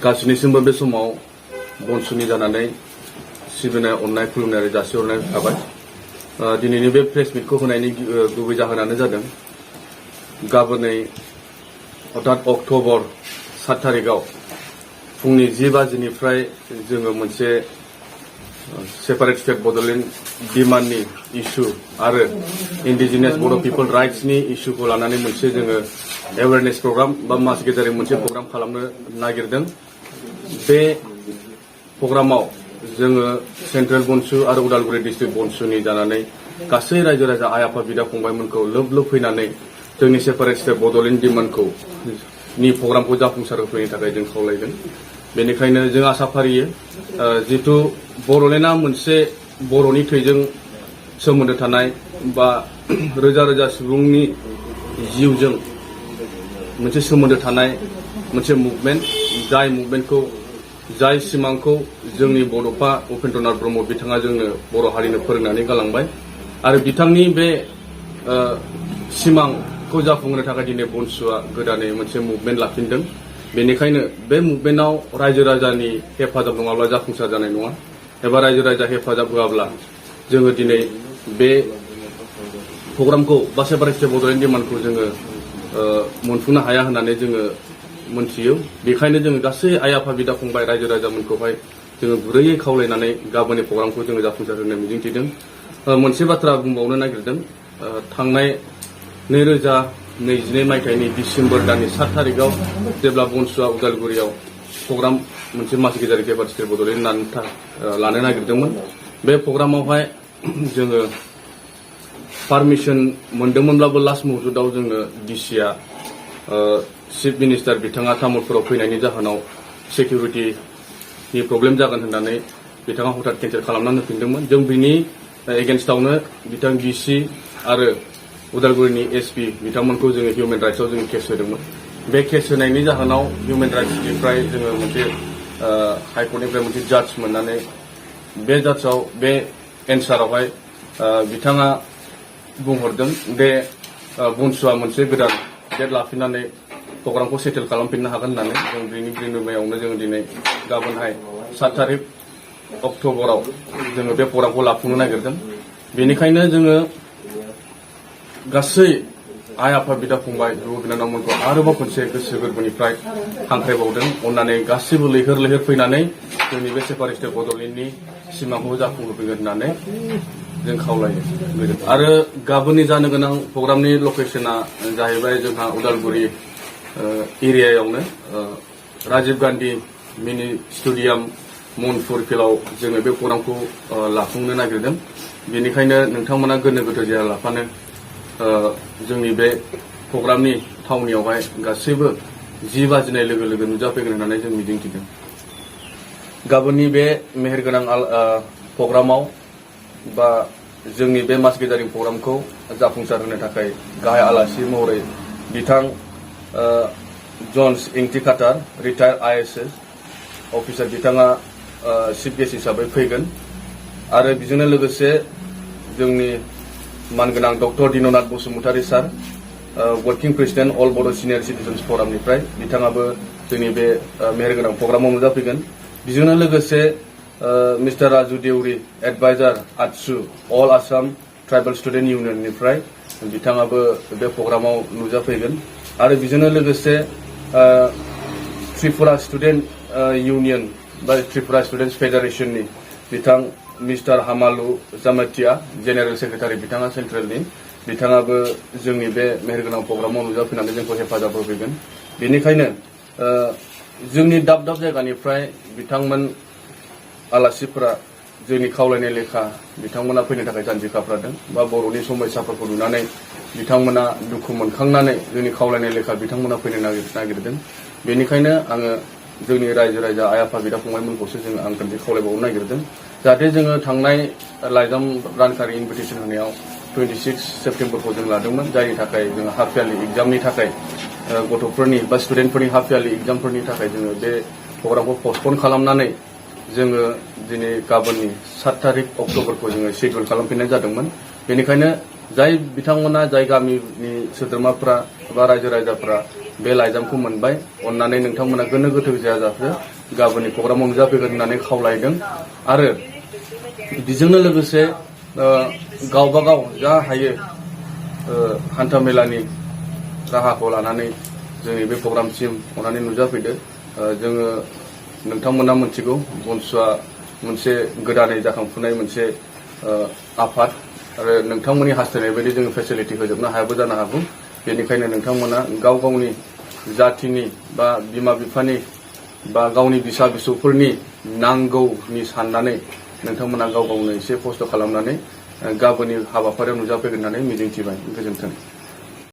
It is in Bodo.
गासैनिसिमबो बे समाव बनसुनि जानानै सिबिनाय अननाय खुलुमनाय जासिहरनाय थाबाय। दिनैनि बे प्रेस मिटखौ होनायनि गुबै जाहोनानो जादों गाबोनै अर्थात अक्ट'बर 7 तारिखआव फुंनि 10 बाजिनिफ्राय जोङो मोनसे सेपारेट स्टेट बड'लेण्ड डिमान्डनि इस्यु आरो इन्डिजिनियास बर' पिपल राइट्सनि इस्युखौ लानानै मोनसे जोङो एवेयारनेस प्रग्राम बा मास गेदारिं मोनसे प्रग्राम खालामनो नागिरदों। बे प्रग्रामाव जोङो सेन्ट्रेल बनसु आरो उदालगुरि डिस्ट्रिक्ट बनसुनि जानानै गासै रायजो राजा आइ आफा बिदा फंबायमोनखौ लोब लोब फैनानै जोंनि सेपारेट स्टेट बड'लेण्ड डिमान्डखौ नि प्रग्रामखौ जाफुंसार होफैनो थाखाय जों खावलायदों। बेनिखायनो जों आसा फारियो जितु बड'लेण्डआ मोनसे बर'नि थैजों सोमोन्दो थानाय बा रोजा रोजा सुबुंनि जिउजों मोनसे सोमोन्दो थानाय मोनसे मुभमेन्ट, जाय मुभमेन्टखौ जाय सिमांखौ जोंनि बड'फा उपेन्द्रनाथ ब्रह्म बिथाङा जोंनो बर' हारिनो फोरोंनानै गालांबाय आरो बिथांनि बे सिमांखौ जाफुंहोनो थाखाय दिनै बनसुआ गोदानै मोनसे मुभमेन्ट लाफिनदों। बेनिखायनो बे मुभमेन्टआव रायजो राजानि हेफाजाब नङाब्ला जाफुंसार जानाय नङा एबा रायजो राजा हेफाजाब होआब्ला जोङो दिनै बे प्रग्रामखौ बा सेपारेट स्टेट बड'लेण्ड डिमान्डखौ जोङो मोनफुंनो हाया होननानै जोङो मोनथियो। बेखायनो जोङो गासै आइ आफा बिदा फंबाय रायजो राजामोनखौहाय जोङो गुरैयै खावलायनानै गाबोननि प्रग्रामखौ जोङो जाफुंसार होनो मिजिंथिदों। मोनसे बाथ्रा बुंबावनो नागिरदों। थांनाय 2022 मायथाइनि डिसेम्बर दाननि 7 तारिखआव जेब्ला बनसुआ उदालगुरियाव प्रग्राम मोनसे मास गेदारिं सेपारेट स्टेट बड'लेण्ड लानो नागिरदोंमोन। बे प्रग्रामावहाय जोङो पारमिसन मोनदोंमोनब्लाबो लास्ट मुहुर्तआव जोंनो डिसिआ चिफ मिनिस्टार बिथाङा तामुलपुराव फैनायनि जाहोनाव सिकिउरिटिनि प्रब्लेम जागोन होननानै बिथाङा हठात केन्सेल खालामनानै होफिनदोंमोन। जों बिनि एगेन्स्टआवनो बिथां डिसि आरो उदालगुरिनि एसपि बिथांमोनखौ जोङो हिउमेन राइट्सआव जोङो केस होदोंमोन। बे केस होनायनि जाहोनाव हिउमेन राइट्सनिफ्राय जोङो मोनसे हाइकर्टनिफ्राय मोनसे जाज मोननानै बे जाजआव बे एन्सारावहाय बिथाङा बुंहरदों दे बनसुआ मोनसे गोदान डेट लाफिननानै प्रग्रामखौ सेटेल खालामफिननो हागोन होननानै जों बिनि बिनिमयावनो जोङो दिनै गाबोनहाय 7 तारिख अक्ट'बराव जोङो बे प्रग्रामखौ लाफुंनो नागिरदों। बेनिखायनो जोङो गासै आइ आफा बिदा फंबाय बिब' बिनानावमोनखौ आरोबाव खनसे गोसो गोरबोनिफ्राय हांख्रायबावदों। अननानै गासिबो लैहोर लैहोर फैनानै जोंनि बे सेपारेट स्टेट बड'लेण्डनि सिमांखौ जाफुंहोफैगोन होननानै जों खावलायो। आरो गाबोननि जानो गोनां प्रग्रामनि लकेसना जाहैबाय जोंहा उदालगुरि एरियायावनो राजीव गान्धी मिनि स्टेडियाम मनपुर फिल्डआव जोङो बे प्रग्रामखौ लाफुंनो नागिरदों। बेनिखायनो नोंथांमोना गोनो गोथो जायालाफानो जोंनि बे प्रग्रामनि थावनियावहाय गासैबो 10 बाजिनाय लोगो लोगो नुजाफैगोन होननानै जों मिजिंथिदों। गाबोननि बे मेहेरगोनां प्रग्रामाव बा जोंनि बे मास गेदारिं प्रग्रामखौ जाफुंसार होनो थाखाय गाहाय आलासि महरै बिथां जन्स इंथि खाटार रिटायार्ड IAS अफिसार बिथाङा चिफ गेस्ट हिसाबै फैगोन आरो बेजोंनो लोगोसे जोंनि मानगोनां डक्टर दिननाथ बसुमतारी सार वर्किं प्रेसिडेन्ट अल बड' सिनियर सिटिजेन्स फरामनिफ्राय बिथाङाबो जोंनि बे मेहेरगोनां प्रग्रामाव नुजाफैगोन। बेजोंनो लोगोसे मिस्टार राजु देउरि एडभाइजार आटसु अल आसाम ट्राइबेल स्टुडेन्ट इउनियननिफ्राय बिथाङाबो बे प्रग्रामाव नुजाफैगोन आरो बेजोंनो लोगोसे त्रिपुरा स्टुडेन्ट इउनियन बा त्रिपुरा स्टुडेन्टस फेडारेशननि बिथां मिस्टार हामालु जामातिया जेनेरेल सेक्रेटारि बिथाङा सेन्ट्रेलनि बिथाङाबो जोंनि बे मेहेरगोनां प्रग्रामाव नुजाफैनानै जोंखौ हेफाजाब होफैगोन। बेनिखायनो जोंनि दाब दाब जायगानिफ्राय बिथांमोन आलासिफोरा जोंनि खावलायनाय लेखा बिथांमोना फैनो थाखाय जानजि खाफ्रादों बा बर'नि समयसाफोरखौ नुनानै बिथांमोना दुखु मोनखांनानै जोंनि खावलायनाय लेखा बिथांमोना फैनो नागिरदों। बेनिखायनो आङो जोंनि रायजो राजा आइ आफा बिदा फंबायमोनखौसो जोङो आं खनसे खावलायबावनो नागिरदों जाहाथे जोङो थांनाय लाइजाम रानखारि इनभिटेसन होनायाव 26 सेप्तेम्बरखौ जों लादोंमोन, जायनि थाखाय जोङो हाफ यारलि एग्जामनि थाखाय गथ'फोरनि बा स्टुडेन्टफोरनि हाफ यारलि एग्जामफोरनि थाखाय जोङो बे प्रग्रामखौ पस्टपन खालामनानै जोङो दिनै गाबोननि 7 तारिख अक्ट'बरखौ जोङो शेड्युल खालामफिननाय जादोंमोन। बेनिखायनो जाय बिथांमोना जाय गामिनि सोद्रोमाफोरा बा रायजो राजाफोरा बे लाइजामखौ मोनबाय अन्नानै नोंथांमोना गोनो गोथो जायाजासे गाबोननि प्रग्रामाव नुजाफैगोन होननानै खावलायदों आरो बेजोंनो लोगोसे गावबा गाव जा हायो हान्था मेलानि राहाखौ लानानै जोंनि बे प्रग्रामसिम अन्नानै नुजाफैदो जोङो नोंथांमोना मिथिगौ बनसुआ मोनसे गोदानै जाखांफुनाय मोनसे आफाद आरो नोंथांमोननि हास्थायनाय बायदि जोङो फेसिलिटि होजोबनो हायाबो जानो हागौ बेनिखायनो नोंथांमोना गाव गावनि जाथिनि बा बिमा बिफानि बा गावनि बिसा बिसौफोरनि नांगौनि साननानै नोंथांमोना गाव गावनो एसे खस्थ' खालामनानै गाबोननि हाबाफारियाव नुजाफैगोन होननानै मिजिंथिबाय गोजोन्थों।